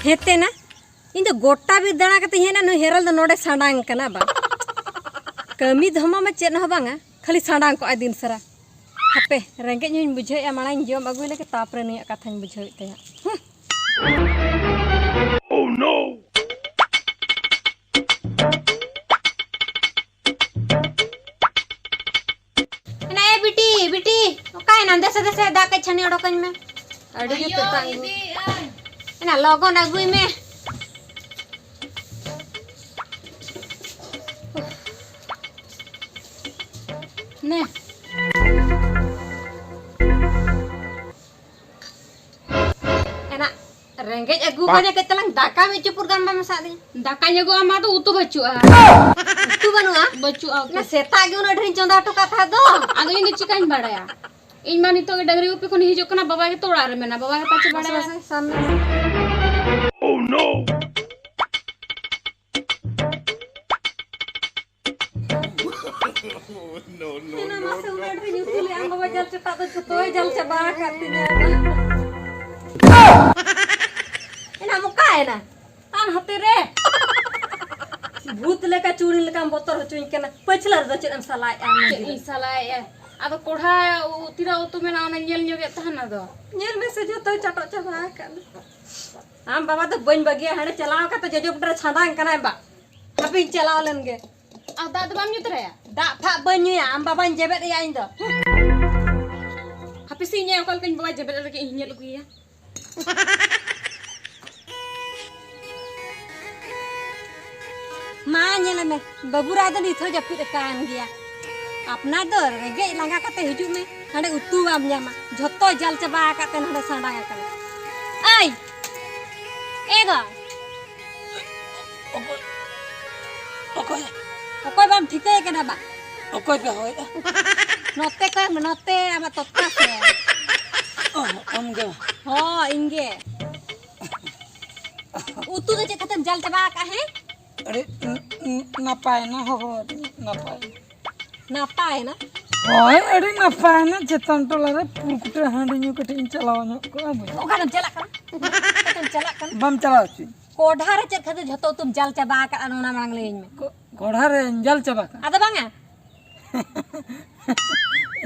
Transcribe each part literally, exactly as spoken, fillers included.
ᱦᱮᱸᱛᱮ ᱱᱟ, ᱤᱧ ᱫᱚ ᱜᱚᱴᱟ ᱵᱤᱨ ᱫᱟᱬᱟ ᱠᱟᱛᱮᱧ ᱦᱮᱡ ᱮᱱᱟ, ᱱᱩᱭ ᱦᱮᱨᱟᱞ ᱫᱚ ᱱᱚᱰᱮ ᱥᱟᱸᱰᱟᱝ ᱠᱟᱱᱟ ᱵᱟ᱾ ᱠᱟᱹᱢᱤ ᱫᱷᱟᱢᱟ ᱢᱟ ᱪᱮᱫ ᱦᱚᱸ ᱵᱟᱝᱟ, ᱠᱷᱟᱹᱞᱤ ᱥᱟᱸᱰᱟᱝ ᱠᱚᱜᱼᱟᱭ ᱫᱤᱱ ᱥᱟᱨᱟ᱾ ᱦᱟᱯᱮ, ᱨᱮᱸᱜᱮᱡ ᱦᱚᱸᱧ ᱵᱩᱡᱷᱟᱹᱣᱮᱫᱼᱟ, ᱢᱟᱲᱟᱝ ᱤᱧ ᱡᱚᱢ ᱟᱹᱜᱩᱭ ᱞᱮᱜᱮ, ᱛᱟᱯᱚᱨᱮ ᱱᱩᱭᱟᱜ ᱠᱟᱛᱷᱟᱧ ᱵᱩᱡᱷᱟᱹᱣᱮᱫ ᱛᱟᱭᱟ᱾ ᱦᱩᱸ᱾ Oh no! ᱮᱱᱟ, ᱮ ᱵᱤᱴᱤ, ᱵᱤᱴᱤ, ᱚᱠᱟᱭᱮᱱᱟᱢ? ᱫᱮᱥᱮ, ᱫᱮᱥᱮ, ᱫᱟᱜ ᱠᱟᱹᱡ ᱪᱷᱟᱹᱱᱤ ᱚᱰᱚᱠᱟᱹᱧ ᱢᱮ᱾ ᱟᱹᱰᱤ ᱡᱳᱨ ᱟᱭᱳ, ᱛᱮᱛᱟᱝ᱾ ᱤᱫᱤᱭᱮᱫ ᱟᱹᱧ᱾ ᱮᱱᱟ, ᱞᱚᱜᱚᱱ ᱟᱹᱜᱩᱭ ᱢᱮ᱾ ᱱᱮ᱾ ᱮᱱᱟ, ᱨᱮᱸᱜᱮᱡ ᱟᱹᱜᱩ ᱠᱟᱱᱟ, ᱠᱟᱹᱡ ᱛᱟᱞᱟᱝ ᱫᱟᱠᱟ ᱢᱤᱫ ᱪᱩᱯᱩᱫ ᱜᱟᱱ ᱵᱟᱢ ᱢᱮᱥᱟᱜ ᱫᱤᱧ? ᱫᱟᱠᱟᱧ ᱟᱹᱜᱩ, ᱟᱢ ᱫᱚ ᱩᱛᱩ ᱵᱟᱹᱪᱩᱜᱼᱟ᱾ ᱩᱛᱩ ᱵᱟᱹᱱᱩᱜᱼᱟ? ᱵᱟᱹᱪᱩᱜᱼᱟ ᱩᱛᱩ᱾ ᱚᱱᱟ ᱥᱮᱛᱟᱜ ᱜᱮ ᱩᱱᱟᱹᱜ ᱰᱷᱮᱨᱤᱧ ᱪᱚᱸᱫᱟ ᱦᱚᱴᱚ ᱠᱟᱜ ᱛᱟᱦᱮᱸᱫ ᱫᱚ᱾ ᱟᱫᱚ ᱤᱧ ᱫᱚ ᱪᱤᱠᱟᱹᱧ ᱵᱟᱲᱟᱭᱟ? ᱤᱧ ᱢᱟ ᱱᱤᱛᱚᱜ ᱜᱮ ᱰᱟᱹᱝᱨᱤ ᱜᱩᱯᱤ ᱠᱷᱚᱱᱤᱧ ᱦᱤᱡᱩᱜ ᱠᱟᱱᱟ, ᱵᱟᱵᱟ ᱜᱮᱛᱚ ᱚᱲᱟᱜ ᱨᱮ ᱢᱮᱱᱟᱭᱟ, ᱵᱟᱵᱟ ᱜᱮ ᱯᱟᱪᱮ ᱵᱟᱲᱟᱭᱟ᱾ ᱢᱟᱥᱮ, ᱢᱟᱥᱮ, ᱥᱟᱵ ᱢᱮ᱾ Oh no! No, no, ᱮᱱᱟ no, ᱢᱟᱥᱮ no. ᱩᱱᱟᱹᱜ ᱰᱷᱮᱨᱤᱧ ᱩᱛᱩ ᱞᱮᱜᱼᱟ, ᱟᱢ ᱵᱟᱵᱟ ᱡᱟᱞ ᱪᱚᱴᱟᱜ ᱫᱚ ᱡᱷᱚᱛᱚᱭ ᱡᱟᱞ ᱪᱟᱵᱟ ᱟᱠᱟᱫ ᱛᱤᱧᱟ᱾ ᱮᱱᱟ ᱚᱠᱟᱭᱮᱱᱟ? ᱟᱢ ᱦᱟᱛᱮ ᱨᱮ᱾ ᱵᱷᱩᱛ ᱞᱮᱠᱟ ᱪᱩᱲᱤ ᱞᱮᱠᱟᱢ ᱵᱚᱛᱚᱨ ᱦᱚᱪᱚᱧ ᱠᱟᱱᱟ᱾ ᱯᱟᱹᱪᱷᱞᱟᱹ ᱨᱮᱫᱚ ᱪᱮᱫ ᱮᱢ ᱥᱟᱞᱟᱭᱮᱜᱼᱟ ᱟᱢ ᱪᱮᱫ ᱢᱟᱹᱡᱷᱤ ᱨᱮ? ᱤᱧ ᱥᱟᱞᱟᱭᱮᱜᱼᱟ? ᱟᱫᱚ ᱠᱚᱲᱦᱟ ᱩ-, ᱛᱤᱱᱟᱹᱜ ᱩᱛᱩ ᱢᱮᱱᱟᱜᱼᱟ, ᱚᱱᱟ ᱧᱮᱞ ᱧᱚᱜᱮᱫ ᱛᱟᱦᱮᱱ ᱟᱫᱚ᱾ ᱧᱮᱞ ᱢᱮᱥᱮ, ᱡᱷᱚᱛᱚᱭ ᱪᱟᱴᱚᱜ ᱪᱟᱵᱟ ᱟᱠᱟᱫ᱾ ᱟᱢ ᱵᱟᱵᱟ ᱫᱚ ᱵᱟᱹᱧ ᱵᱟᱹᱜᱤᱭᱟ, ᱦᱟᱸᱰᱮ ᱪᱟᱞᱟᱣ ᱠᱟᱛᱮ ᱡᱚᱡᱚ ᱯᱩᱴᱟᱹ ᱨᱮ ᱪᱷᱟᱸᱫᱟᱝ ᱠᱟᱱᱟᱭ ᱵᱟ᱾ ᱦᱟᱯᱮᱧ ᱪᱟᱞᱟᱣ ᱞᱮᱱ ᱜᱮ᱾ ᱟᱨ ᱫᱟᱜ ᱫᱚ ᱵᱟᱢ ᱧᱩ ᱛᱚᱨᱟᱭᱟ? ᱫᱟᱜ ᱯᱷᱟᱜ ᱵᱟᱹᱧ ᱧᱩᱭᱟ, ᱟᱢ ᱵᱟᱵᱟᱧ ᱡᱮᱵᱮᱫ ᱮᱭᱟ ᱤᱧ ᱫᱚ᱾ ᱦᱟᱯᱮ ᱥᱮ, ᱤᱧ ᱚᱠᱟ ᱞᱮᱠᱟᱧ ᱵᱟᱵᱟᱭ ᱡᱮᱵᱮᱫ ᱨᱮᱜᱮ ᱤᱧ ᱧᱮᱞ ᱟᱹᱜᱩᱭᱮᱭᱟ᱾ ᱢᱟ ᱧᱮᱞᱮ ᱢᱮ, ᱵᱟᱹᱵᱩ ᱨᱟᱭ ᱫᱚ ᱱᱤᱛ ᱦᱚᱸ ᱡᱟᱹᱯᱤᱫ ᱟᱠᱟᱱ ᱜᱮᱭᱟ᱾ ᱟᱯᱱᱟᱨ ᱫᱚ ᱨᱮᱸᱜᱮᱡ ᱞᱟᱸᱜᱟ ᱠᱟᱛᱮ ᱦᱤᱡᱩᱜ ᱢᱮ, ᱦᱟᱸᱰᱮ ᱩᱛᱩ ᱵᱟᱢ ᱧᱟᱢᱟ, ᱡᱷᱚᱛᱚ ᱡᱟᱞ ᱪᱟᱵᱟ ᱟᱠᱟᱫ ᱛᱮ ᱱᱚᱰᱮ ᱥᱟᱸᱰᱟᱝ ᱟᱠᱟᱱᱟ᱾ ᱟᱭ! ᱮ ᱜᱚ! ᱚᱠᱚᱭ? ᱚᱠᱚᱭ? ᱚᱠᱚᱭ ᱵᱟᱢ ᱴᱷᱤᱠᱟᱹᱭᱮ ᱠᱟᱱᱟ ᱵᱟ? ᱚᱠᱚᱭ ᱯᱮ ᱦᱚᱦᱚᱭᱮᱫᱼᱟ? ᱱᱚᱛᱮ ᱠᱚᱭᱚᱜ ᱢᱮ, ᱱᱚᱛᱮ ᱟᱢᱟᱜ ᱛᱚᱛᱠᱟ ᱥᱮ᱾ ᱚ, ᱟᱢ ᱜᱮ ᱵᱟ? ᱦᱚᱸ, ᱤᱧ ᱜᱮ᱾ ᱩᱛᱩ ᱫᱚ ᱪᱮᱫ ᱠᱷᱟᱹᱛᱤᱨᱮᱢ ᱡᱟᱞ ᱪᱟᱵᱟ ᱟᱠᱟᱫᱼᱟ, ᱦᱮᱸ? ᱟᱹᱰᱤ ᱱ-, ᱱ-, ᱱᱟᱯᱟᱭ ᱱᱟ, ᱦᱚᱦᱚ ᱟᱹᱫᱤᱧᱟ, ᱱᱟᱯᱟᱭ᱾ ᱱᱟᱯᱟᱭ ᱱᱟ? ᱦᱳᱭ, ᱟᱹᱰᱤ ᱱᱟᱯᱟᱭ ᱱᱟ᱾ ᱪᱮᱛᱟᱱ ᱴᱚᱞᱟ ᱨᱮ ᱯᱩᱨᱠᱩᱴᱟᱹ ᱦᱟᱺᱰᱤ ᱧᱩ ᱠᱟᱹᱴᱤᱡ ᱤᱧ ᱪᱟᱞᱟᱣ ᱧᱚᱜ ᱠᱚᱜᱼᱟ᱾ ᱵᱩᱡᱽ? ᱚᱠᱟᱨᱮᱢ ᱪᱟᱞᱟᱜ ᱠᱟᱱᱟ? ᱚᱠᱟᱛᱮᱢ ᱪᱟᱞᱟᱜ ᱠᱟᱱᱟ? ᱵᱟᱢ ᱪᱟᱞᱟᱣ ᱦᱚᱪᱚᱧ᱾ ᱠᱚᱰᱷᱟ ᱨᱮ ᱪᱮᱫ ᱠᱷᱟᱹᱛᱤᱨ ᱡᱷᱚᱛᱚ ᱩᱛᱩᱢ ᱡᱟᱞ ᱪᱟᱵᱟ ᱟᱠᱟᱫᱼᱟ? ᱚᱱᱟ ᱢᱟᱲᱟᱝ ᱞᱟᱹᱭᱟᱹᱧ ᱢᱮ᱾ ᱠᱚ-, ᱠᱚᱰᱷᱟ ᱨᱮ ᱡᱟᱞ ᱪᱟᱵᱟ ᱠᱟᱜᱼᱟ? ᱟᱫᱚ ᱵᱟᱝᱟ᱾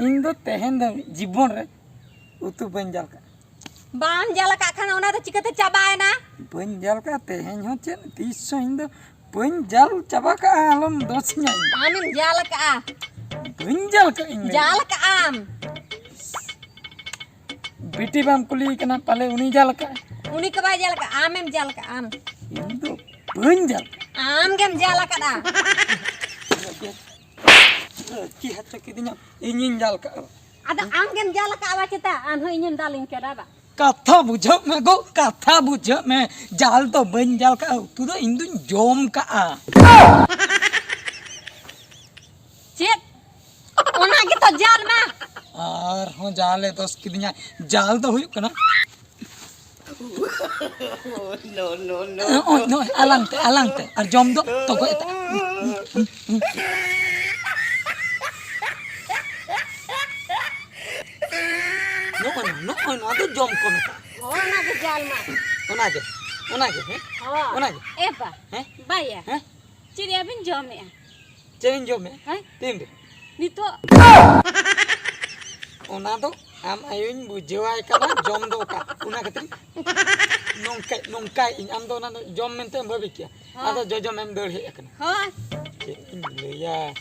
ᱤᱧ ᱫᱚ ᱛᱮᱦᱮᱧ ᱫᱚ ᱡᱤᱵᱚᱱ ᱨᱮ ᱩᱛᱩ ᱵᱟᱹᱧ ᱡᱟᱞ ᱠᱟᱜᱼᱟ᱾ ᱵᱟᱢ ᱡᱟᱞ ᱟᱠᱟᱫ ᱠᱷᱟᱱ ᱚᱱᱟ ᱫᱚ ᱪᱤᱠᱟᱹᱛᱮ ᱪᱟᱵᱟᱭᱮᱱᱟ? ᱵᱟᱹᱧ ᱡᱟᱞ ᱠᱟᱜᱼᱟ ᱛᱮᱦᱮᱧ ᱦᱚᱸ, ᱪᱮᱫ ᱛᱤᱥ ᱦᱚᱸ ᱤᱧ ᱫᱚ ᱵᱟᱹᱧ ᱡᱟᱞ ᱪᱟᱵᱟ ᱠᱟᱜᱼᱟ, ᱟᱞᱚᱢ ᱫᱳᱥᱤᱧᱟ ᱤᱧ᱾ ᱟᱢᱮᱢ ᱡᱟᱞ ᱠᱟᱜᱼᱟ᱾ ᱵᱟᱹᱧ ᱡᱟᱞ ᱠᱟᱜᱼᱟ ᱤᱧ ᱫᱚ᱾ ᱡᱟᱞ ᱠᱟᱜᱼᱟᱢ᱾ ᱵᱤᱴᱤ ᱵᱟᱢ ᱠᱩᱞᱤᱭᱮ ᱠᱟᱱᱟ, ᱯᱟᱞᱮ ᱩᱱᱤ ᱡᱟᱞ ᱠᱟᱜᱼᱟ? ᱩᱱᱤ ᱠᱚ ᱵᱟᱭ ᱡᱟᱞ ᱠᱟᱜᱼᱟ, ᱟᱢᱮᱢ ᱡᱟᱞ ᱠᱟᱜᱼᱟ, ᱟᱢ᱾ ᱤᱧ ᱫᱚ ᱵᱟᱹᱧ ᱡᱟᱞ ᱠᱟᱜᱼᱟ᱾ ᱟᱢ ᱜᱮᱢ ᱡᱟᱞ ᱟᱠᱟᱫᱼᱟ᱾ ᱪᱮᱫ ᱦᱚᱪᱚ ᱠᱤᱫᱤᱧᱟ, ᱤᱧᱤᱧ ᱡᱟᱞ ᱠᱟᱜᱼᱟ᱾ ᱟᱫᱚ ᱟᱢ ᱜᱮᱢ ᱡᱟᱞ ᱟᱠᱟᱫᱼᱟ ᱵᱟ ᱪᱮᱛᱟ? ᱟᱨᱦᱚᱸ ᱤᱧᱮᱢ ᱫᱟᱞᱤᱧ ᱠᱟᱱᱟ ᱵᱟ? ᱠᱟᱛᱷᱟ ᱵᱩᱡᱷᱟᱹᱜ ᱢᱮ ᱜᱚ, ᱠᱟᱛᱷᱟ ᱵᱩᱡᱷᱟᱹᱜ ᱢᱮ᱾ ᱡᱟᱞ ᱫᱚ ᱵᱟᱹᱧ ᱡᱟᱞ ᱠᱟᱜᱼᱟ, ᱩᱛᱩ ᱫᱚ ᱤᱧ ᱫᱩᱧ ᱡᱚᱢ ᱠᱟᱜᱼᱟ᱾ ᱪᱮᱫ? ᱚᱱᱟ ᱜᱮᱛᱚ ᱡᱟᱞ ᱢᱟ᱾ ᱟᱨᱦᱚᱸ ᱡᱟᱞᱮ ᱫᱚᱥ ᱠᱤᱫᱤᱧᱟ᱾ ᱡᱟᱞ ᱫᱚ ᱦᱩᱭᱩᱜ ᱠᱟᱱᱟ ᱱᱚᱜᱼᱚᱭ, ᱱᱚᱜᱼᱚᱭ, ᱟᱞᱟᱝ ᱛᱮ, ᱟᱞᱟᱝ ᱛᱮ᱾ ᱟᱨ ᱡᱚᱢ ᱫᱚ ᱛᱚᱜᱚᱡ ᱮᱴᱟᱜ᱾ ᱱᱚᱜᱼᱚᱭ, ᱱᱚᱜᱼᱚᱭ ᱱᱚᱣᱟ ᱫᱚ ᱡᱚᱢ ᱠᱚ ᱢᱮᱛᱟᱜᱼᱟ᱾ ᱚᱱᱟ ᱜᱮ ᱡᱟᱞ ᱢᱟ᱾ ᱚᱱᱟ ᱜᱮ, ᱚᱱᱟ ᱜᱮ, ᱦᱮᱸ? ᱦᱚᱸ᱾ ᱚᱱᱟ ᱜᱮ᱾ ᱮ ᱵᱟ, ᱦᱮᱸ? ᱵᱟᱭᱟ᱾ ᱦᱮᱸ? ᱪᱮᱫ ᱨᱮᱭᱟᱜ ᱵᱤᱱ ᱡᱚᱢᱮᱜᱼᱟ? ᱪᱮᱫ ᱤᱧ ᱡᱚᱢᱮᱜᱼᱟ? ᱦᱮᱸ? ᱛᱤᱱ ᱨᱮ? ᱱᱤᱛᱚᱜ᱾ ᱚᱱᱟ ᱫᱚ ᱟᱢ ᱟᱭᱳᱧ ᱵᱩᱡᱷᱟᱹᱣᱟᱭ ᱠᱟᱱᱟ, ᱡᱚᱢ ᱫᱚ ᱚᱠᱟ, ᱚᱱᱟ ᱠᱷᱟᱹᱛᱤᱨ ᱱᱚᱝᱠᱟ, ᱱᱚᱝᱠᱟᱭ ᱤᱧ, ᱟᱢ ᱫᱚ ᱚᱱᱟ ᱫᱚ ᱡᱚᱢ ᱢᱮᱱᱛᱮᱢ ᱵᱷᱟᱹᱵᱤ ᱠᱮᱜᱼᱟ᱾ ᱦᱮᱸ᱾ ᱟᱫᱚ ᱡᱚᱡᱚᱢ ᱮᱢ ᱫᱟᱹᱲ ᱦᱮᱡ ᱟᱠᱟᱱᱟ᱾ ᱦᱳᱭ᱾ ᱪᱮᱫ ᱤᱧ ᱞᱟᱹᱭᱟ?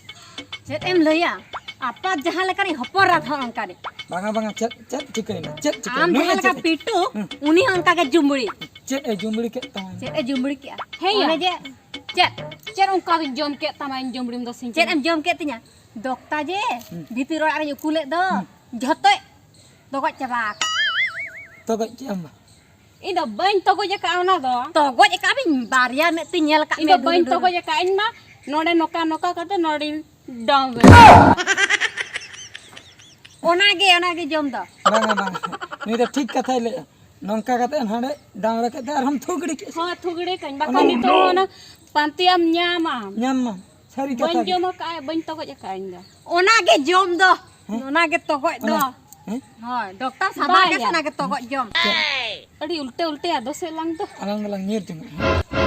ᱪᱮᱫ ᱮᱢ ᱞᱟᱹᱭᱟ? ᱟᱯᱟᱛ ᱡᱟᱦᱟᱸ ᱞᱮᱠᱟᱱᱤᱡ ᱦᱚᱯᱚᱱ ᱨᱟᱛ ᱦᱚᱸ ᱚᱱᱠᱟ ᱜᱮ᱾ ᱵᱟᱝᱟ, ᱵᱟᱝᱟ, ᱪᱮᱫ, ᱪᱮᱫ ᱪᱤᱠᱟᱹᱭᱮᱱᱟ? ᱪᱮᱫ ᱪᱤᱠᱟᱹᱭᱮᱱᱟ? ᱟᱢ ᱱᱩᱭ ᱡᱟᱦᱟᱸ ᱞᱮᱠᱟ ᱪᱮᱫ? ᱯᱤᱴᱩ, ᱦᱩᱸ᱾ ᱩᱱᱤ ᱦᱚᱸ ᱚᱱᱠᱟ ᱜᱮ ᱡᱩᱢᱵᱲᱤ᱾ ᱪᱮᱫ ᱮ ᱡᱩᱢᱵᱲᱤ ᱠᱮᱫ ᱛᱟᱢᱟ? ᱪᱮᱫ ᱮ ᱡᱩᱢᱵᱲᱤ ᱠᱮᱜᱼᱟ? ᱦᱮᱸ ᱭᱟ᱾ ᱚᱱᱮ ᱡᱮ ᱪᱮᱫ? ᱪᱮᱫ ᱚᱱᱠᱟ ᱜᱤᱧ ᱡᱚᱢ ᱠᱮᱫ ᱛᱟᱢᱟ ᱤᱧ ᱡᱩᱢᱵᱲᱤᱢ ᱫᱚ ᱥᱤᱧ ᱪᱮᱫ ᱠᱟᱱᱟ? ᱮᱢ ᱡᱚᱢ ᱠᱮᱫ ᱛᱤᱧᱟ? ᱫᱚᱠᱛᱟ ᱡᱮ ᱦᱩᱸ᱾ ᱵᱷᱤᱛᱤᱨ ᱚᱲᱟᱜ ᱨᱤᱧ ᱩᱠᱩ ᱞᱮᱫ ᱫᱚ, ᱦᱩᱸ᱾ ᱡᱷᱚᱛᱚᱭ ᱛᱚᱜᱚᱡ ᱪᱟᱵᱟ ᱟᱠᱟᱫ᱾ ᱛᱚᱜᱚᱡ ᱠᱮᱜ ᱟᱢ ᱵᱟ? ᱤᱧ ᱫᱚ ᱵᱟᱹᱧ ᱛᱚᱜᱚᱡ ᱟᱠᱟᱫᱼᱟ ᱚᱱᱟ ᱫᱚ᱾ ᱛᱚᱜᱚᱡ ᱟᱠᱟᱫ ᱵᱤᱱ, ᱵᱟᱨᱭᱟ ᱢᱮᱫ ᱛᱤᱧ ᱧᱮᱞ ᱟᱠᱟᱫ ᱤᱧ ᱫᱚ ᱢᱮ ᱵᱟᱹᱧ ᱫᱷᱩᱲᱩ ᱫᱷᱩᱲᱩ᱾ ᱛᱚᱜᱚᱡ ᱟᱠᱟᱫᱼᱟ, ᱤᱧ ᱢᱟ ᱱᱚᱰᱮ ᱱᱚᱝᱠᱟ ᱱᱚᱝᱠᱟ ᱠᱟᱛᱮ ᱱᱚᱰᱮᱧ ᱰᱚᱝ᱾ ᱚᱱᱟᱜᱮ, ᱚᱱᱟᱜᱮ ᱡᱚᱢ ᱫᱚ᱾ ᱵᱟᱝᱟ, ᱵᱟᱝᱟ᱾ ᱱᱩᱭ ᱫᱚ ᱴᱷᱤᱠ ᱠᱟᱛᱷᱟᱭ ᱞᱟᱹᱭᱮᱜᱼᱟ᱾ ᱱᱚᱝᱠᱟ ᱠᱟᱛᱮ ᱦᱟᱸᱰᱮ ᱰᱟᱝ ᱨᱟᱠᱟᱵ ᱛᱮ ᱟᱨᱦᱚᱸᱢ ᱛᱷᱩ ᱜᱤᱰᱤ ᱠᱮᱫ᱾ ᱦᱚᱸ, ᱛᱷᱩ ᱜᱤᱰᱤ ᱠᱟᱹᱧ᱾ ᱵᱟᱠᱷᱟᱱ ᱚᱱᱟ ᱱᱤᱛᱚᱜ ᱦᱚᱸ ᱚᱱᱟ ᱯᱟᱱᱛᱮᱭᱟᱢ ᱧᱟᱢᱟ᱾ ᱧᱟᱢ ᱢᱟ᱾ ᱥᱟᱹᱨᱤ ᱠᱟᱛᱷᱟ ᱵᱟᱹᱧ ᱜᱮ᱾ ᱡᱚᱢ ᱟᱠᱟᱫᱼᱟ, ᱵᱟᱹᱧ ᱛᱚᱜᱚᱡ ᱟᱠᱟᱫᱼᱟ ᱤᱧ ᱫᱚ᱾ ᱚᱱᱟ ᱜᱮ ᱡᱚᱢ ᱫᱚ᱾ ᱦᱮᱸ? ᱚᱱᱟ ᱜᱮ ᱛᱚᱜᱚᱡ ᱫᱚ᱾ ᱚᱱᱟ, ᱦᱮᱸ? ᱦᱳᱭ, ᱰᱚᱠᱴᱚᱨ ᱥᱟᱫᱟ ᱜᱮ ᱵᱟᱭᱟ᱾ ᱚᱱᱟ ᱜᱮ ᱛᱚᱜᱚᱡ ᱡᱚᱢ᱾ ᱟᱹᱰᱤ ᱩᱞᱴᱟᱹ ᱩᱞᱴᱟᱹᱭᱟ ᱫᱚᱥᱮ ᱞᱟᱝ ᱫᱚ᱾ ᱟᱞᱟᱝ ᱫᱚᱞᱟᱝ ᱧᱤᱨ ᱡᱚᱝᱟ, ᱦᱮᱸ?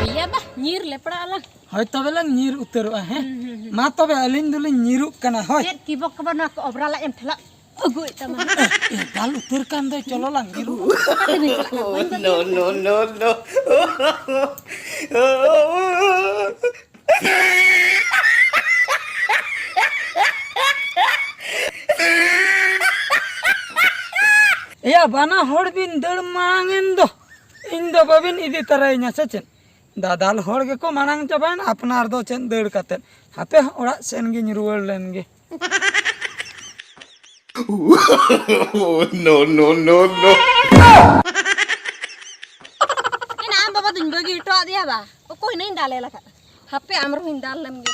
ᱤᱭᱟᱹ ᱵᱟ, ᱧᱤᱨ ᱞᱮᱯᱲᱟ ᱟᱞᱟᱝ᱾ ᱦᱳᱭ, ᱛᱚᱵᱮ ᱞᱟᱝ ᱧᱤᱨ ᱩᱛᱟᱹᱨᱚᱜᱼᱟ, ᱦᱮᱸ? ᱦᱩᱸ, ᱦᱩᱸ, ᱦᱩᱸ᱾ ᱢᱟ ᱛᱚᱵᱮ, ᱟᱹᱞᱤᱧ ᱫᱚᱞᱤᱧ ᱧᱤᱨᱩᱜ ᱠᱟᱱᱟ, ᱦᱳᱭ᱾ ᱪᱮᱫ ᱠᱤᱵᱚᱠ ᱠᱚᱵᱚ ᱱᱚᱣᱟ ᱠᱚ ᱚᱵᱨᱟ ᱞᱟᱡ ᱮᱢ ᱴᱷᱮᱞᱟᱜ ᱟᱹᱜᱩᱭᱮᱫ ᱛᱟᱢᱟ᱾ ᱮ, ᱮ, ᱫᱟᱞ ᱩᱛᱟᱹᱨ ᱠᱟᱱ ᱫᱚᱭ, ᱪᱚᱞᱚ ᱞᱟᱝ ᱧᱤᱨᱩᱜᱼᱟ᱾ ᱚᱠᱟᱛᱮ ᱵᱤᱱ ᱪᱟᱞᱟᱜ ᱠᱟᱱᱟ? ᱵᱟᱹᱧ ᱵᱟᱹᱜᱤᱭᱟ᱾ No, no, no, no. ᱮᱭᱟ, ᱵᱟᱱᱟ ᱦᱚᱲ ᱵᱤᱱ ᱫᱟᱹᱲ ᱢᱟᱲᱟᱝ ᱮᱱ ᱫᱚ, ᱤᱧ ᱫᱚ ᱵᱟᱹᱵᱤᱱ ᱤᱫᱤ ᱛᱟᱨᱟᱭᱤᱧᱟ ᱥᱮ ᱪᱮᱫ? ᱫᱟᱫᱟᱞ ᱦᱚᱲ ᱜᱮᱠᱚ ᱢᱟᱲᱟᱝ ᱪᱟᱵᱟᱭᱮᱱ, ᱟᱯᱱᱟᱨ ᱫᱚ ᱪᱮᱫ ᱫᱟᱹᱲ ᱠᱟᱛᱮᱫ? ᱦᱟᱯᱮ ᱚᱲᱟᱜ ᱥᱮᱱ ᱜᱤᱧ ᱨᱩᱣᱟᱹᱲ ᱞᱮᱱ ᱜᱮ᱾ No, no, no, no. ᱮᱱᱟ ᱟᱢ ᱵᱟᱵᱟ ᱫᱩᱧ ᱵᱟᱹᱜᱤ ᱦᱚᱴᱚ ᱟᱫᱮᱭᱟ ᱵᱟ, ᱚᱠᱚᱭ ᱱᱟᱹᱧ ᱫᱟᱞᱮ ᱞᱟᱜᱟᱫ᱾ ᱦᱟᱯᱮ ᱟᱢ ᱨᱮᱦᱚᱸᱧ ᱫᱟᱞ ᱞᱮᱢ ᱜᱮ᱾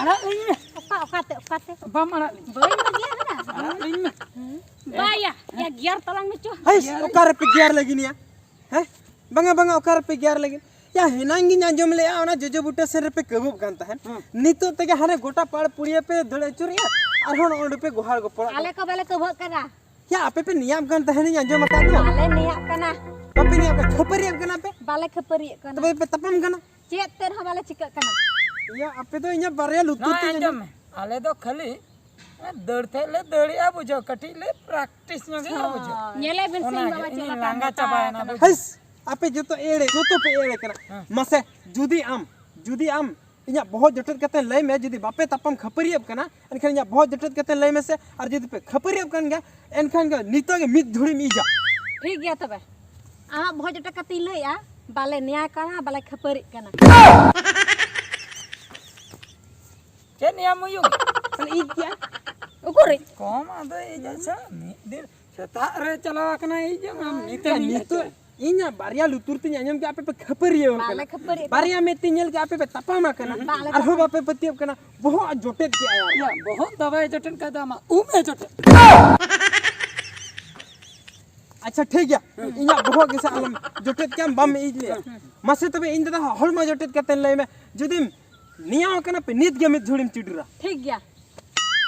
ᱟᱲᱟᱜ ᱞᱤᱧ ᱢᱮ᱾ ᱚᱠᱟ, ᱚᱠᱟᱛᱮ, ᱚᱠᱟᱛᱮ? ᱵᱟᱢ ᱟᱲᱟᱜ ᱞᱤᱧ᱾ ᱵᱟᱹᱧ ᱵᱟᱹᱜᱤᱭᱟ ᱵᱮᱱᱟ᱾ ᱟᱲᱟᱜ ᱞᱤᱧ ᱢᱮ᱾ ᱵᱟᱭᱟ, ᱭᱟ ᱜᱮᱨ ᱛᱟᱞᱟᱝ ᱢᱮ ᱪᱚ᱾ ᱦᱟᱭ, ᱚᱠᱟ ᱨᱮᱯᱮ ᱜᱮᱨ ᱞᱟᱹᱜᱤᱫ ᱭᱟ? ᱦᱮᱸ? ᱵᱟᱝᱟ, ᱵᱟᱝᱟ, ᱚᱠᱟ ᱨᱮᱯᱮ ᱜᱮᱨ ᱞᱟᱹᱜᱤᱫ? ᱭᱟ, ᱦᱮᱱᱟᱝ ᱜᱤᱧ ᱟᱸᱡᱚᱢ ᱞᱮᱜᱼᱟ, ᱚᱱᱟ ᱡᱚᱡᱚ ᱵᱩᱴᱟᱹ ᱥᱮᱱ ᱨᱮᱯᱮ ᱠᱟᱹᱵᱩᱵ ᱠᱟᱱ ᱛᱟᱦᱮᱸᱫ᱾ ᱦᱮᱸ᱾ ᱱᱤᱛᱚᱜ ᱛᱮᱜᱮ ᱦᱟᱱᱮ ᱜᱚᱴᱟ ᱯᱟᱲ ᱯᱩᱲᱤᱭᱟᱹ ᱯᱮ ᱫᱟᱹᱲ ᱟᱹᱪᱩᱨᱮᱜᱼᱟ, ᱟᱨᱦᱚᱸ ᱱᱚᱜᱼᱚ ᱱᱚᱰᱮ ᱯᱮ ᱜᱚᱦᱟᱲ ᱜᱚᱯᱚᱲᱚᱜ ᱠᱟᱱᱟ᱾ ᱟᱞᱮ ᱠᱚ ᱵᱟᱞᱮ ᱠᱟᱹᱵᱷᱟᱹᱜ ᱠᱟᱱᱟ᱾ ᱭᱟ, ᱟᱯᱮ ᱯᱮ ᱱᱮᱭᱟᱜ ᱠᱟᱱ ᱛᱟᱦᱮᱸᱱᱤᱧ ᱟᱸᱡᱚᱢ ᱟᱠᱟᱫ ᱫᱚ᱾ ᱵᱟᱞᱮ ᱱᱮᱭᱟᱜ ᱠᱟᱱᱟ᱾ ᱵᱟᱯᱮ ᱱᱮᱭᱟᱜ ᱠᱟᱱᱟ, ᱠᱷᱟᱹᱯᱟᱹᱨᱤᱭᱟᱹᱜ ᱠᱟᱱᱟ ᱯᱮ᱾ ᱵᱟᱞᱮ ᱠᱷᱟᱹᱯᱟᱹᱨᱤᱭᱟᱹᱜ ᱠᱟᱱᱟ᱾ ᱛᱚᱵᱮ ᱯᱮ ᱛᱟᱯᱟᱢ ᱠᱟᱱᱟ᱾ ᱪᱮᱫ ᱛᱮ ᱨᱮᱦᱚᱸ ᱵᱟᱞᱮ ᱪᱤᱠᱟᱹᱜ ᱠᱟᱱᱟ᱾ ᱭᱟ, ᱟᱯᱮ ᱫᱚ ᱤᱧᱟᱹᱜ ᱵᱟᱨᱭᱟ ᱞᱩᱛᱩᱨ ᱱᱚᱜᱼᱚᱭ ᱛᱮ ᱟᱸᱡᱚᱢ ᱟᱸᱡᱚᱢ ᱢᱮ, ᱟᱞᱮ ᱫᱚ ᱠᱷᱟᱹᱞᱤ ᱫᱟᱹᱲ ᱛᱮ ᱞᱮ ᱫᱟᱹᱲᱮᱜᱼᱟ, ᱵᱩᱡᱷᱟᱹᱣ, ᱠᱟᱹᱴᱤᱡ ᱞᱮ ᱯᱨᱮᱠᱴᱤᱥ ᱧᱚᱜ ᱮᱜᱼᱟ, ᱵᱩᱡᱷᱟᱹᱣ᱾ ᱦᱳᱭ᱾ ᱧᱮᱞᱮ ᱵᱤᱱ ᱥᱮ ᱚᱱᱟ ᱤᱧ ᱜᱮ, ᱵᱟᱵᱟ ᱪᱮᱫ ᱤᱧ ᱞᱮᱠᱟ ᱞᱟᱸᱜᱟ ᱢᱚᱴᱟ ᱪᱟᱵᱟᱭᱮᱱᱟ, ᱟᱠᱟᱱᱟ᱾ ᱵᱩᱡᱷᱟᱹᱣ᱾ ᱦᱟᱹᱥ, ᱟᱯᱮ ᱡᱚᱛᱚ ᱮᱲᱮ, ᱡᱚᱛᱚ ᱯᱮ ᱮᱲᱮ ᱠᱟᱱᱟ᱾ ᱦᱮᱸ᱾ ᱢᱟᱥᱮ, ᱡᱩᱫᱤ ᱟᱢ, ᱡᱩᱫᱤ ᱟᱢ ᱤᱧᱟᱜ ᱵᱚᱦᱚᱜ ᱡᱚᱴᱮᱫ ᱠᱟᱛᱮ ᱞᱟᱹᱭ ᱢᱮ, ᱡᱩᱫᱤ ᱵᱟᱯᱮ ᱛᱟᱯᱟᱢ ᱠᱷᱟᱹᱯᱟᱹᱨᱤᱭᱟᱹᱜ ᱠᱟᱱᱟ, ᱮᱱᱠᱷᱟᱱ ᱤᱧᱟᱜ ᱵᱚᱦᱚᱜ ᱡᱚᱴᱮᱫ ᱠᱟᱛᱮ ᱞᱟᱹᱭ ᱢᱮᱥᱮ, ᱟᱨ ᱡᱩᱫᱤ ᱯᱮ ᱠᱷᱟᱹᱯᱟᱹᱨᱤᱭᱟᱹᱜ ᱠᱟᱱ ᱜᱮᱭᱟ, ᱮᱱᱠᱷᱟᱱ ᱜᱮ ᱱᱤᱛᱚᱜ ᱜᱮ ᱢᱤᱫ ᱫᱷᱩᱲᱤᱢ ᱤᱡᱟ᱾ ᱴᱷᱤᱠ ᱜᱮᱭᱟ ᱛᱚᱵᱮ, ᱟᱢᱟᱜ ᱵᱚᱦᱚᱜ ᱡᱚᱴᱮᱫ ᱠᱟᱛᱮᱧ ᱞᱟᱹᱭᱮᱜᱼᱟ, ᱵᱟᱞᱮ ᱱᱮᱭᱟ ᱠᱟᱱᱟ, ᱵᱟᱞᱮ ᱠᱷᱟᱹᱯᱟᱹᱨᱤᱜ ᱠᱟᱱᱟ᱾ ᱪᱮᱫ ᱱᱮᱭᱟᱢ ᱦᱩᱭᱩᱜ? ᱛᱟᱦᱞᱮ ᱤᱡ ᱜᱮᱭᱟ᱾ ᱩᱠᱩᱨᱤᱡ? ᱠᱚᱢ ᱟᱫᱚ ᱤᱡ, ᱟᱪᱪᱷᱟ, ᱢᱤᱫ ᱫᱤᱱ ᱥᱮᱛᱟᱜ ᱨᱮ ᱪᱟᱞᱟᱣ ᱟᱠᱟᱱᱟ ᱤᱡ, ᱟᱢ ᱱᱤᱛᱮᱢ ᱤᱡ ᱱᱤᱛᱚᱜ ᱦᱚᱪᱚᱭ᱾ ᱤᱧᱟᱜ ᱵᱟᱨᱭᱟ ᱞᱩᱛᱩᱨ ᱛᱤᱧ ᱟᱸᱡᱚᱢ ᱠᱮᱫᱟ, ᱟᱯᱮ ᱯᱮ ᱠᱷᱟᱹᱯᱟᱹᱨᱤᱭᱟᱹᱣ ᱵᱟᱞᱮ ᱠᱟᱱᱟ᱾ ᱠᱷᱟᱹᱯᱟᱹᱨᱤᱭᱟᱹᱜ ᱠᱟᱱᱟ᱾ ᱵᱟᱨᱭᱟ ᱢᱮᱫ ᱛᱤᱧ ᱧᱮᱞ ᱠᱮᱫᱟ, ᱟᱯᱮ ᱯᱮ ᱛᱟᱯᱟᱢ ᱟᱠᱟᱱᱟ᱾ ᱵᱟᱞᱮ ᱟᱨᱦᱚᱸ ᱛᱟᱯᱟᱢ᱾ ᱵᱟᱯᱮ ᱯᱟᱹᱛᱭᱟᱹᱜ ᱠᱟᱱᱟ᱾ ᱵᱚᱦᱚᱜ ᱡᱚᱴᱮᱫ ᱠᱮᱜᱼᱟ ᱭᱟ᱾ ᱭᱟ, ᱵᱚᱦᱚᱜ ᱫᱚ ᱵᱟᱭ ᱡᱚᱴᱮᱫ ᱠᱟᱜ ᱫᱚ, ᱟᱢᱟᱜ ᱩᱵ ᱮ ᱡᱚᱴᱮᱫ᱾ ᱟᱪᱪᱷᱟ, ᱴᱷᱤᱠ ᱜᱮᱭᱟ, ᱤᱧᱟᱹᱜ ᱵᱚᱦᱚᱜ ᱜᱮᱥᱮ ᱟᱞᱚᱢ ᱡᱚᱴᱮᱫ ᱠᱮᱭᱟᱢ, ᱵᱟᱢ ᱤᱡ ᱞᱮᱭᱟ᱾ ᱢᱟᱥᱮ ᱛᱚᱵᱮ ᱤᱧ ᱫᱟᱫᱟ ᱦᱚᱲᱢᱚ ᱡᱚᱴᱮᱫ ᱠᱟᱛᱮ ᱞᱟᱹᱭ ᱢᱮ, ᱡᱩᱫᱤᱢ ᱱᱮᱭᱟᱣ ᱠᱟᱱᱟ ᱯᱮ, ᱱᱤᱛ ᱜᱮ ᱢᱤᱫ ᱡᱷᱩᱲᱤᱢ ᱪᱤᱰᱤᱨᱟ᱾ ᱴᱷᱤᱠ ᱜᱮᱭᱟ,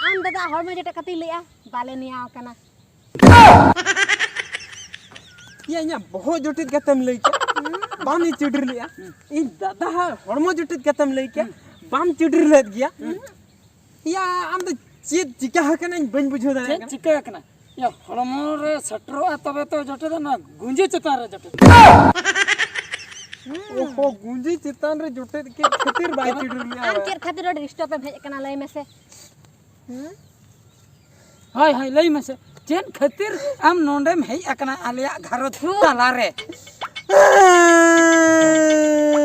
ᱟᱢ ᱫᱟᱫᱟ ᱦᱚᱲᱢᱚ ᱡᱚᱴᱮᱫ ᱠᱟᱛᱮᱧ ᱞᱟᱹᱭᱟ, ᱵᱟᱞᱮ ᱱᱮᱭᱟᱣ ᱠᱟᱱᱟ᱾ ᱭᱟ, ᱤᱧᱟᱹᱜ ᱵᱚᱦᱚᱜ ᱡᱚᱴᱮᱫ ᱠᱟᱛᱮᱢ ᱞᱟᱹᱭ ᱠᱮᱫ, ᱵᱟᱢ ᱪᱤᱰᱤᱨ ᱞᱮᱜᱼᱟ᱾ ᱤᱧ ᱫᱟᱫᱟ ᱦᱟᱜ ᱦᱚᱲᱢᱚ ᱡᱚᱴᱮᱫ ᱠᱟᱛᱮᱢ ᱞᱟᱹᱭ ᱠᱮᱫ, ᱵᱟᱢ ᱪᱤᱰᱤᱨ ᱞᱮᱫ ᱜᱮᱭᱟ᱾ ᱭᱟ, ᱟᱢ ᱫᱚ ᱪᱮᱫ ᱪᱤᱠᱟ ᱟᱠᱟᱱᱟᱧ ᱵᱟᱹᱧ ᱵᱩᱡᱷᱟᱹᱣ ᱫᱟᱲᱮᱭᱟᱜ ᱪᱮᱫ ᱠᱟᱱᱟ᱾ ᱪᱤᱠᱟᱹ ᱟᱠᱟᱱᱟ? ᱭᱟ, ᱦᱚᱲᱢᱚ ᱨᱮ ᱥᱮᱴᱮᱨᱚᱜᱼᱟ ᱛᱚᱵᱮ ᱛᱚ ᱡᱚᱴᱮᱫ, ᱚᱱᱟ ᱜᱩᱸᱡᱤ ᱪᱮᱛᱟᱱ ᱨᱮ ᱡᱚᱴᱮᱫ᱾ ᱚᱦᱚ, ᱜᱩᱸᱡᱤ ᱪᱮᱛᱟᱱ ᱨᱮ ᱡᱚᱴᱮᱫ ᱠᱮᱫ ᱠᱷᱟᱹᱛᱤᱨ ᱵᱟᱭ ᱪᱤᱰᱤᱨ ᱞᱮᱜᱼᱟ᱾ ᱟᱢ ᱪᱮᱫ ᱠᱷᱟᱹᱛᱤᱨ ᱱᱚᱰᱮ ᱰᱤᱥᱴᱟᱨᱵ ᱮᱢ ᱦᱮᱡ ᱟᱠᱟᱱᱟ, ᱞᱟᱹᱭ ᱢᱮᱥᱮ? ᱦᱩᱸ? ᱦᱳᱭ, ᱦᱳᱭ, ᱞᱟᱹᱭ ᱢᱮᱥᱮ, ᱪᱮᱫ ᱠᱷᱟᱹᱛᱤᱨ ᱟᱢ ᱱᱚᱰᱮᱢ ᱦᱮᱡ ᱟᱠᱟᱱᱟ ᱟᱞᱮᱭᱟᱜ ᱜᱷᱟᱨᱚᱸᱡᱽ ᱛᱟᱞᱟᱨᱮ?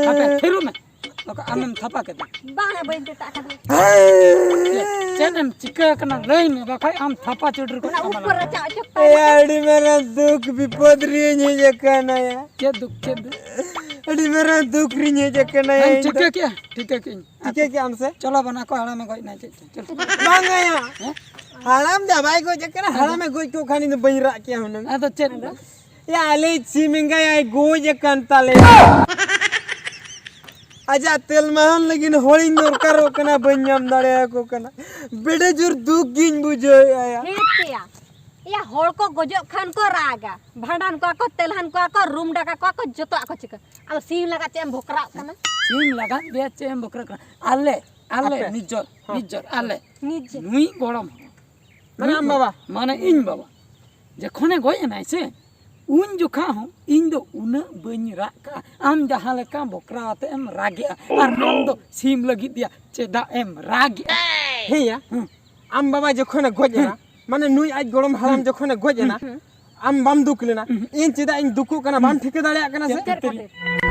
ᱦᱟᱯᱮ, ᱛᱷᱤᱨᱚᱜ ᱢᱮ᱾ ᱱᱚᱝᱠᱟ ᱟᱢᱮᱢ ᱛᱷᱟᱯᱟ ᱠᱮᱫᱟ᱾ ᱵᱟᱝᱟ, ᱵᱟᱹᱧ ᱪᱮᱴᱟᱜ ᱠᱟᱫᱟ᱾ ᱪᱮᱫ, ᱪᱮᱫ ᱮᱢ ᱪᱤᱠᱟᱹ ᱟᱠᱟᱱᱟ ᱞᱟᱹᱭ ᱢᱮ, ᱵᱟᱠᱷᱟᱡ ᱟᱢ ᱛᱷᱟᱯᱟ ᱪᱩᱰᱩᱨ ᱠᱚ ᱚᱱᱟ ᱠᱟᱢᱟ᱾ ᱩᱯᱚᱨ ᱨᱟᱪᱟ ᱚᱪᱚᱜ ᱮ, ᱛᱟᱭ ᱢᱮ᱾ ᱟᱹᱰᱤ ᱢᱟᱨᱟᱝ ᱫᱩᱠ ᱵᱤᱯᱚᱫ ᱨᱤᱧ ᱦᱮᱡ ᱟᱠᱟᱱᱟ ᱭᱟ᱾ ᱪᱮᱫ ᱫᱩᱠ, ᱪᱮᱫ ᱫᱩᱠ? ᱟᱹᱰᱤ ᱢᱟᱨᱟᱝ ᱫᱩᱠ ᱨᱤᱧ ᱦᱮᱡ ᱟᱠᱟᱱᱟ ᱭᱟ, ᱟᱢ ᱤᱧ ᱫᱚ᱾ ᱴᱷᱤᱠᱟᱹ ᱠᱮᱜᱼᱟ, ᱴᱷᱤᱠᱟᱹ ᱠᱮᱜᱼᱟᱹᱧ᱾ ᱴᱷᱤᱠᱟᱹ ᱠᱮᱜᱼᱟᱢ ᱥᱮ? ᱪᱚᱞᱚ ᱵᱟᱱᱟ ᱠᱚ ᱦᱟᱲᱟᱢᱮ ᱜᱚᱡ ᱮᱱᱟ, ᱪᱮᱫ ᱪᱚᱝ, ᱪᱚᱞᱚ᱾ ᱵᱟᱝᱟ ᱭᱟ᱾ ᱦᱮᱸ? ᱦᱟᱲᱟᱢ ᱫᱚ ᱵᱟᱭ ᱜᱚᱡ ᱟᱠᱟᱱᱟ, ᱦᱮᱸ᱾ ᱦᱟᱲᱟᱢᱮ ᱜᱚᱡ ᱠᱚᱜ ᱠᱷᱟᱱ ᱤᱧ ᱫᱚ ᱵᱟᱹᱧ ᱨᱟᱜ ᱠᱮᱭᱟ ᱦᱩᱱᱟᱹᱝ᱾ ᱟᱫᱚ ᱪᱮᱫ? ᱭᱟ, ᱟᱞᱮ ᱥᱤᱢ ᱮᱸᱜᱟᱭᱟᱭ ᱜᱚᱡ ᱟᱠᱟᱱ ᱛᱟᱞᱮᱭᱟ᱾ ᱟᱡᱟᱜ ᱛᱮᱞ ᱢᱟᱦᱟᱱ ᱞᱟᱹᱜᱤᱫ ᱦᱚᱲᱤᱧ ᱫᱚᱨᱠᱟᱨᱚᱜ ᱠᱟᱱᱟ, ᱵᱟᱹᱧ ᱧᱟᱢ ᱫᱟᱲᱮᱭᱟᱠᱚ ᱠᱟᱱᱟ᱾ ᱵᱮᱰᱮ ᱡᱳᱨ ᱫᱩᱠ ᱜᱤᱧ ᱵᱩᱡᱷᱟᱹᱣᱮᱫᱼᱟ ᱭᱟ᱾ ᱦᱮᱸ ᱛᱮᱭᱟ, ᱮᱭᱟ, ᱦᱚᱲ ᱠᱚ ᱜᱚᱡᱚᱜ ᱠᱷᱟᱱ ᱠᱚ ᱨᱟᱜᱟ, ᱵᱷᱟᱸᱰᱟᱱ ᱠᱚᱣᱟ ᱠᱚ, ᱛᱮᱞᱦᱟᱱ ᱠᱚᱣᱟ ᱠᱚ, ᱨᱩᱢ ᱰᱟᱠᱟ ᱠᱚᱣᱟ ᱠᱚ, ᱡᱚᱛᱚᱣᱟᱜ ᱠᱚ ᱪᱤᱠᱟᱹ᱾ ᱟᱫᱚ ᱥᱤᱢ ᱞᱟᱜᱟ ᱪᱮᱫ ᱮᱢ ᱵᱷᱚᱠᱨᱟᱜ ᱠᱟᱱᱟ? ᱥᱤᱢ ᱞᱟᱜᱟ ᱫᱮᱭᱟ ᱪᱮᱫ ᱮᱢ ᱵᱷᱚᱠᱨᱟᱜ ᱠᱟᱱᱟ? ᱟᱞᱮ, ᱟᱞᱮ ᱟᱯᱮ? ᱱᱤᱡᱚᱨ, ᱦᱚᱸ᱾ ᱱᱤᱡᱚᱨ, ᱟᱞᱮ᱾ ᱱᱤᱡᱮ᱾ ᱱᱩᱭ ᱜᱚᱲᱚᱢ᱾ ᱢᱟᱱᱮ ᱟᱢ ᱵᱟᱵᱟ? ᱢᱟᱱᱮ ᱤᱧ ᱵᱟᱵᱟ᱾ ᱡᱚᱠᱷᱚᱱᱮ ᱜᱚᱡ ᱮᱱᱟᱭ ᱥᱮ, ᱩᱱ ᱡᱚᱠᱷᱟ ᱦᱚᱸ ᱤᱧ ᱫᱚ ᱩᱱᱟᱹᱜ ᱵᱟᱹᱧ ᱨᱟᱜ ᱠᱟᱜᱼᱟ᱾ ᱟᱢ ᱡᱟᱦᱟᱸ ᱞᱮᱠᱟ ᱵᱚᱠᱨᱟ ᱟᱛᱮ ᱮᱢ ᱨᱟᱜᱮᱜᱼᱟ, ᱟᱨ ᱟᱢ ᱫᱚ ᱥᱤᱢ ᱞᱟᱹᱜᱤᱫ ᱭᱟ ᱪᱮᱫᱟᱜ ᱮᱢ ᱨᱟᱜᱮᱜᱼᱟ? ᱦᱮᱸᱭᱟ, ᱦᱩᱸ᱾ ᱟᱢ ᱵᱟᱵᱟ ᱡᱚᱠᱷᱚᱱᱮ ᱜᱚᱡ ᱮᱱᱟ, ᱦᱩᱸ᱾ ᱢᱟᱱᱮ ᱱᱩᱭ ᱟᱡ ᱜᱚᱲᱚᱢ ᱦᱟᱲᱟᱢ ᱦᱩᱸ᱾ ᱡᱚᱠᱷᱚᱱᱮ ᱜᱚᱡ ᱮᱱᱟ, ᱦᱩᱸ᱾ ᱟᱢ ᱵᱟᱢ ᱫᱩᱠ ᱞᱮᱱᱟ᱾ ᱦᱩᱸ᱾ ᱤᱧ ᱪᱮᱫᱟᱜ ᱤᱧ ᱫᱩᱠᱩᱜ ᱠᱟᱱᱟ ᱵᱟᱢ ᱦᱩᱸ᱾ ᱴᱷᱤᱠᱟᱹ ᱫᱟᱲᱮᱭᱟᱜ ᱠᱟᱱᱟ ᱥᱮ? ᱪᱮᱫ ᱠᱷᱟᱹᱛᱤᱨ?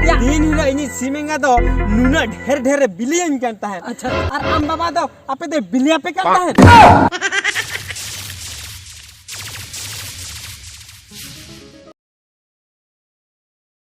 ᱭᱟ, ᱫᱤᱱ ᱦᱤᱞᱳᱜ ᱤᱧᱤᱡ ᱥᱤᱢ ᱮᱸᱜᱟ ᱫᱚ ᱱᱩᱱᱟᱹᱜ ᱰᱷᱮᱨ ᱰᱷᱮᱨ ᱮ ᱵᱤᱞᱤᱭᱟᱹᱧ ᱠᱟᱱ ᱛᱟᱦᱮᱸᱫ᱾ ᱟᱪᱪᱷᱟ᱾ ᱟᱨ ᱟᱢ ᱵᱟᱵᱟ ᱫᱚ ᱟᱯᱮ ᱫᱚ ᱵᱤᱞᱤᱭᱟᱯᱮ ᱠᱟᱱ ᱛᱟᱦᱮᱸᱫ?